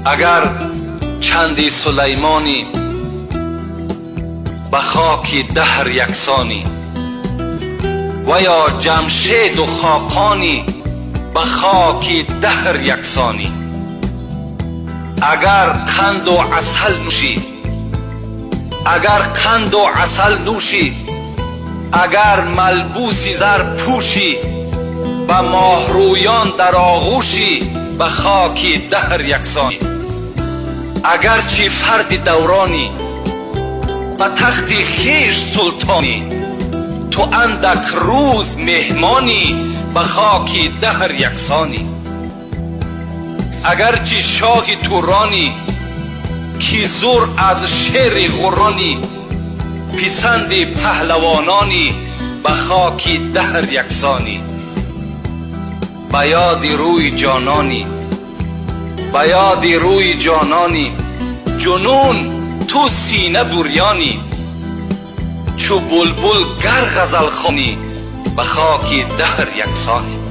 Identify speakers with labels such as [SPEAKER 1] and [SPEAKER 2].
[SPEAKER 1] Агар чанди Сулаймонӣ, ба хоки даҳр яксонӣ, ва ё Ҷамшеду Хоқонӣ, ба хоки даҳр яксонӣ. Агар қанду асал нӯшӣ, агар қанду асал нӯшӣ, агар малбуси зар пӯшӣ, ба моҳрӯён дар оғӯшӣ, ба хоки даҳр яксонӣ. Агарчи фарди давронӣ, ба тахти хеш султонӣ, ту андак рӯз меҳмонӣ, ба хоки даҳр яксонӣ. Агарчи шоҳи Туронӣ, ки зур аз шери ғуронӣ, писанди паҳлавононӣ, ба хоки даҳр яксонӣ. Ба ёди рӯи ҷононӣ, ба ёди рӯи ҷононӣ, ҷунун ту сина бурёнӣ, чу булбул гар ғазал хонӣ, ба хоки даҳр яксонӣ.